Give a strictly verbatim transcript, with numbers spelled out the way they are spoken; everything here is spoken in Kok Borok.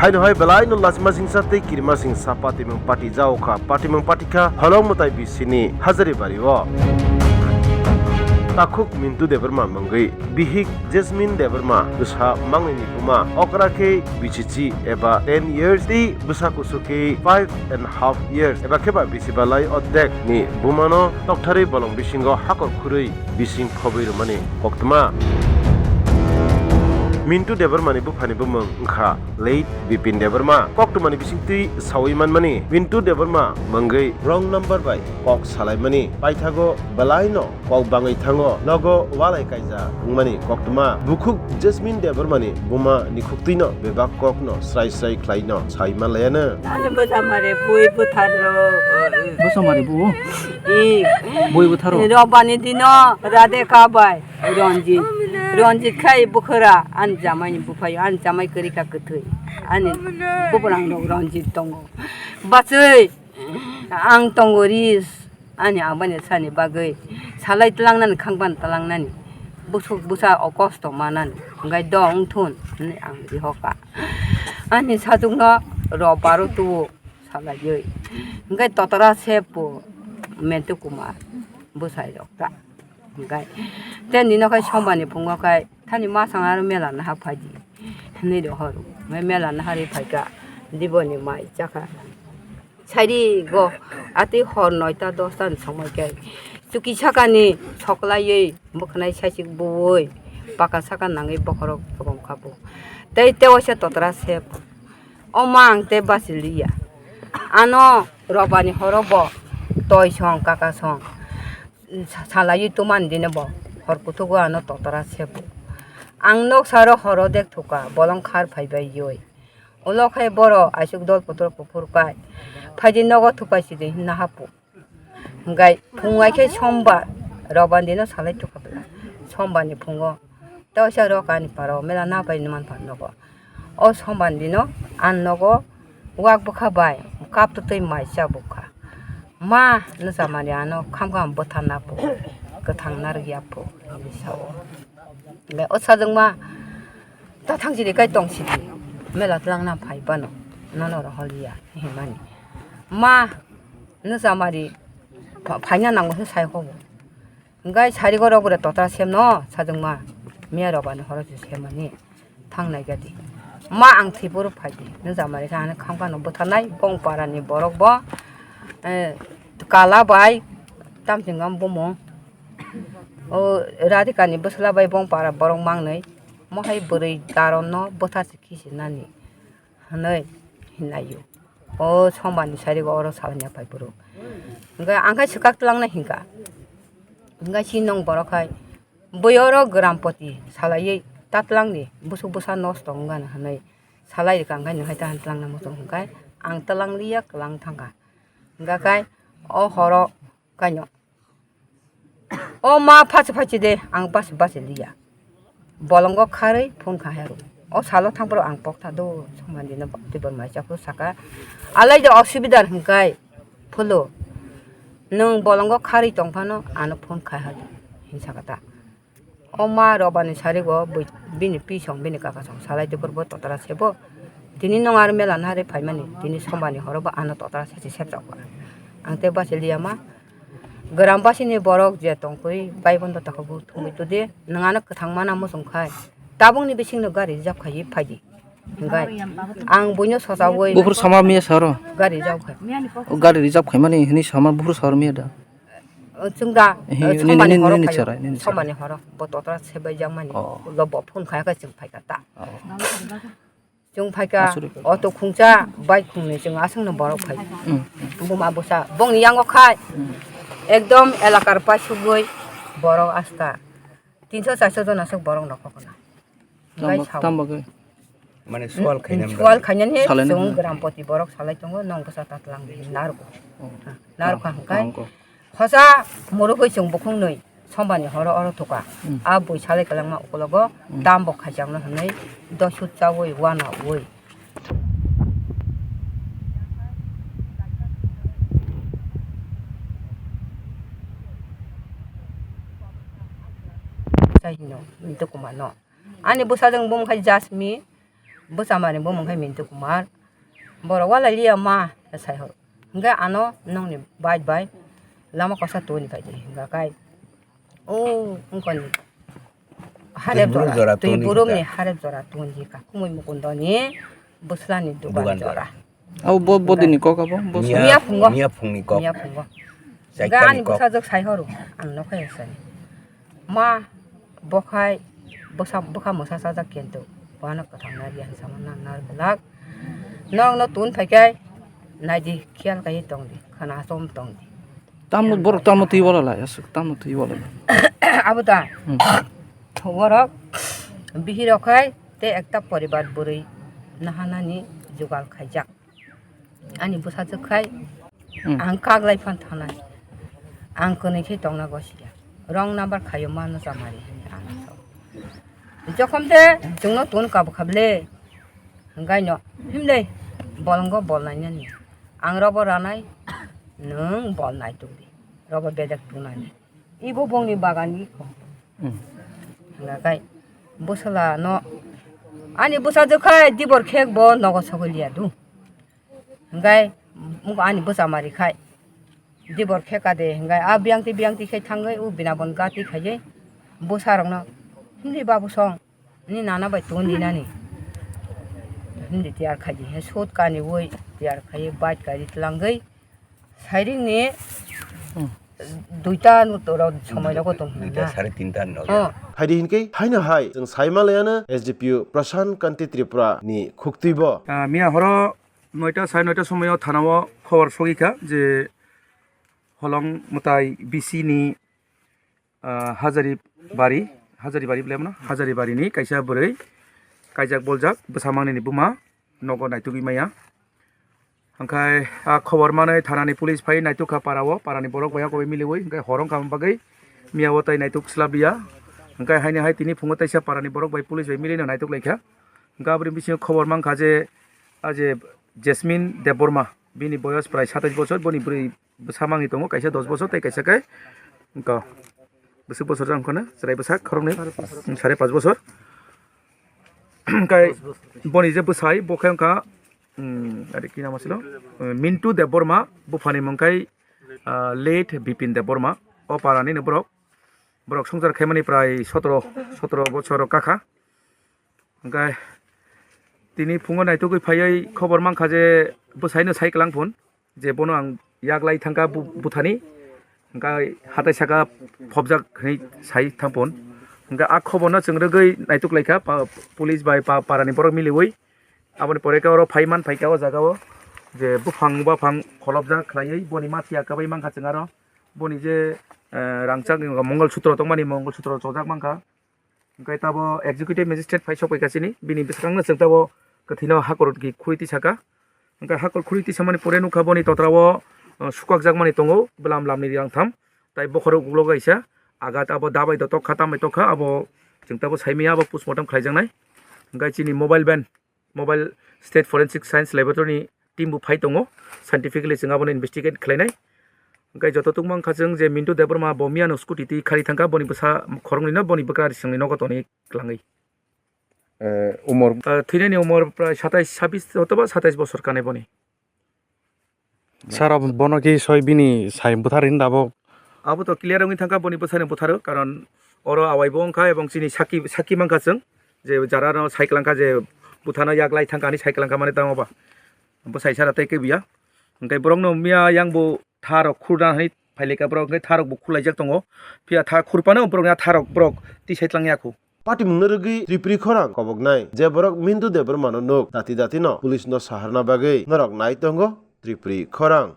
Aino hai belai no lachima singsa tei kirima singsa patimung pati jao kha, patimung pati kha holong mwtai bisini Hazari bari o. Takhuk Mintu Debbarma mungwi bihik Jasmine Debbarma bwsa mangni ni buma okra khe bichichi eba ten years tei bwsa kusu khe five and half years eba khe ba bisi balai odek ni bumano toktharwi bolong bisingo hakor khurwi bising phobwi rwmani koktwma. Mintu Debbarmani buphani bumung wngkha late Bipin Debbarma. Koktwmani bisingtwi sawi manmani, Mintu Debbarma mungwi wrong number bai kok salaimani paithago belaino kok bangwi thango, nogo walai kaija wngmani koktwma. Bukhuk Jasmine Debbarmani buma nikhuktwino bebak kokno srai srai khlaino sai manlayano. Ani bwsa mare bui bwthar rw. Bwsa mare bu? I. Bui bwtharo? Robani dino Radhe ka bai Ranjit. Ranjit khai bukhara ani jamai ni buphayo, ani jamai kwrwi kha kwthwi. Ani bubrang rok Ranjit tongo. Bachwi ang tongo ris. Ani abani sani bagwi salai tlangnani khangban tlangnani busuk busa o kosto manani hwnkhe dong thun hwnwi ang rihoka. Ani sajwkno rw baro tuo salaiwi hwnkhe totora se po Mentu Kumar bwsai rok ta hwnkhe tei nino khai sombani phungo khai thani masang aro mela naha phaidi hwnwi rohor hwnkhe mela naharwi phaikha diboni mai chakha. Sairigo atwi hor noita dosta ni somoi khe chuki sakani soklaiwi mwkhwnai saisik buwi paka saka nangwi bokhorok tobong kha bo. Tei tewaisa totra se o ma ang tei bachiliya. Ano robani horo bo toi song kaka song salaiwi tumani dino bo hor kuthugo ano totra se bo. Ang noksa ro horo dek thuka bolong khar phaibai yoi. Ulo khai borok aisuk dol kotor kuphur kai. Phaidi nogo thupai sidi hinna hapu. Hwnkhe phung ai khe sombar, robani dino salai tukha bwla. Sombarni phungo tei waisa rok ani parao mela nabai numan pha nogo. O sombarni dino ani nogo wak bwkha bai kaptwtwi mai cha bukha. Ma, nwchamani ano khamkha bwtharna phu, kwthang narwkya phu, hinwi sao. Hwnkhe o sajwkma ta thang sidi kai tong sidi mela twlangna phai phano nono rohorliya hinmani. Ma nwchamari pha-, phaina nango se sai hobo. Hwnkhe sarigo rok bwrwi totra semno sajwkma miya robani horo se semani thangnai gadi. Ma ang thwiporo phaidi nwchamari khe ano khamkha no bwtharnai bong parani borok bo, eh, kala bai tamchingam bumung. O Radhikani bwsla bai bongpara borok mangnwi, mohai bwrwi Daronno bwtharsi khisinani hwnwi hinlaio. O sombarni sarigo oro salnai phai phuru. Hwnkhe ang khe swkak twlangna hinkha. Hwnkhe si nong borok hai, bui oro grampoti salaiwi ta twlangdi, bwswk bwsa nosto wngani hwnwi salai rwkha, hwnkhe nwhai ta twlangna muchung hwnkhe ang twlangliya kwlang thangkha. Hwnkhe o horo kaino. O ma phachi phachi de ang basi basi liya. Bolongo kharwi phone kha heru. O salo thangphuru ang pokta do somani no tibor mai chaku saka. Alai de osubida hwnkhe phulo. Nwng bolongo kharwi tong phano ano phone kha heru hin saka ta. O ma robani sarigo bui-, bini pi song bini kaka song salai tukur bo totra sebo. Tini nong aro mela nari phaimani tini somani horo bo ano totra sesi sepjak. Ang te basi liya ma. Gram basini borok je tongkui, bai bondo tako bo thumui tudi, nwng ano kwthang mana muchung khai, tabukni bisingno gari reserve khaiwi phaidi. Hwnkhe ang buino sochawi Buphuru sama miya saro? Gari reserve khai. O gari reserve khaimani hini sama buphuru saro miya da? O chwng da, Ehe, o nini, somani nini, horo nini phaio. Chara, nini chara. Somani horo, bo totra sebaijakmani, Oh. Ulo bo phone khaikha chwng phaikha ta. Oh. Chwng phaikha, Aswk. Auto khungsa, bike khungni chwng aswkno borok phai. Mm. Buma bwsa, bongni yango khai, Mm. Ekdom elakar paisugwi borok asta tinso charso jon aswk borok nokhokna. Tamo, Gai sao. Tamo bagwi? Mane sual khainani Sual khainani Salainani chwng hwnwi. Grampoti borok salai tongo, nong bwsa tatlang narwgo. Oh. Narwkha Ah, hwnkhe. Tamo kho. Hosa murugwi chwng bukhungnwi sombani horo oro thuka. Hmm. A bui salai kwlangma ukologo Hmm. Tambo khaijakno hwnwi dosut chaui wanaui. Chai hino, Mintu Kumar no. Ani bwsajwk bumung khai Jasmine, Bwchamani bumung khe Mintu Kumar. Borok walai liya ma, sai horo. Hwnkhe ano nokni bike bai lama kosa tubuni phai di. Hwnkha khe o wngkoni harep jora, twi burumni harep jora tubuni kha. Kumui Mukundoni bwslani dugan jora. Abo bo, bodini kok abo? Bo miya phungo. Miya phungni kok. Miya phungo. Hwnkhe ani bwsajwk sai horo, ang nokha ya sani. Ma, bokhai, bwsa, bwkha mwsa chajak kintu, bohano kwthang nari ang sama nang nar belak. Nokno tun phaikai, naidi khiyal kai tongdi, khana chom tongdi. Tamo borok tamo twi wala lai, aswk tamo twi wala lai. Abo ta. Hmm. Borok, bihirok khai, te ekta poribar bwrwi nahanani jugal khaijak. Ani bwsajwk khai Hmm. Ang kaglai phan thanai. Ang kwnwi khe tongna gosia. Wrong number khaio mano chamari hwnwi ang sao. Jokhom de chwngno tun kabo khable. Hwnkhaino himle bolongo bol nainani. Ang robo ranai nwng bol nai tubdi. Robo bedek tunani. Ibo bongni bagan ikho. Hmm. Hwnkha khai bwsala no ani bwsajwk khai dibor khek bo nogo sogwi liya du. Hwnkhe ani bwchamari khai dibor khe kade hwnkhe a biyangtwi biyangtwi khai thangwi o bina bon gati khaiwi bwsarokno himdi babu song ni nana bai tun dinani himdi tiyar khaidi he sut kaniwi tiyar khaiwi bike kari tlangwi sairing ni Hmm. Duita no tora somoi rogo tong Duita hwnna. Sare tinta no. Oh. Phaidi hinkhe haino hai chwng sai manlaiano S D P O Prashant Kanti Tripura ni khuktwi bo. Ah, miya horo noita, sare noita somoio thanao khobor sogwi kha je Holong Mwtai B C ni, ah, Hajari Bari, Hajari Bari bwlai mano, Hajari Bari ni kaisa bwrwi kaijak boljak bwsa mangni ni buma nogo naitugwi maya. Hwnkhe a khobor manwi thanani police phai naituk kha para o, parani borok bai hakhe miliwi hwnkhe hor wngkha bagwi miya o tai naituk swlap liya. Hwnkhe haini hai tini phungo teisa parani borok bai police bai milino naituk lai kha. Hwnkhe aboni bisingo khobor mankha je a je Jasmine Debbarma, bini boyos prai satais bochor, boni bwrwi bwsa mangwi tongo, kaisa dos bochor tei kaisa khe wngkha bwswk bochor jang wngkhano chwrai bwsa khoroknwi sare pash bochor. Hwnkhe boni je bwsai bo khe wngkha, um, are ki nam asilo? Uh, Mintu Debbarma, buphani mung khe, uh, late Bipin Debbarma. O parani no borok, borok songchar khaimani prai sotro, sotro bochor kakha. Hwnkhe tini phungo naitugwi phaiwi khobor mankha je bwsaino sai kwlang phun. Je bono ang yak lai thangkha bu-, buthani, hwnkhe hatai saka phobjak hwnwi sai thangphun. Hwnkhe a khoborno chwng rwgwi naituk laikha pa-, police bai pa-, parani borok miliwi. Aboni pore khe oro phai man phaikha o jaga o je buphang baphang kholopjak khlaiwi boni ma phiya kwbai mankha chwng aro. Boni je, eh, rangchak Mongol Sutro tongmani Mongol Sutro chojak mankha. Hwnkhe tabo executive magistrate phai sok pai kha chini, bini bwskango chwng tabo kwthwino hakor ki khuri tisa kha. Hwnkhe hakor khuri tisa mani pore nukha boni totrao, uh, sukak jak mani tongo, bwlam lamni rang tham, tai bokhorok ulo kaisa, agat abo dabai do tok kha, tambai tok kha, abo chwng tabo saimaya abo postmortem khlai jaknai. Hwnkhe chini mobile van, Mobile State Forensic Science Laboratory ni team bo phai tongo, scientifically chwng abono investigate khlainai. Hwnkhe joto tungma wngkha chwng je Mintu Debbarma bo miyano scooty twi khari thangkha, boni bwsa khoroknwino boni bwkra risingni nogo tonwi kwlangwi. Eh, umor? Eh, thwinani umor prai satais, sabis otoba satais bosor kanai boni. Sir, abo bono ki soi bini sai bwthar hin dabo? Abo to clear wngwi thangkha boni bwsani bwtharo, karon oro awai bo wngkha ebong chini saki, saki mankha chwng je jara no sai kwlangkha je bwthano yak lai thangkha hinwi sai kwlangkha mani tamo ba bwsai sara tei kebiya. Hwnkhe borokno miya yang bo tharok khurna hinwi phailaikha borok, hwnkhe tharok bo khurlaijak tongo. Phiya tha khurphano borokni a tharok borok tisai tlang ya khu. Patimungno rwgwi Tripuri khorang koboknai. Je borok Mintu Debbarmano nuk, dati dati no police no saharna bagwi norok nai tongo Tripuri khorang.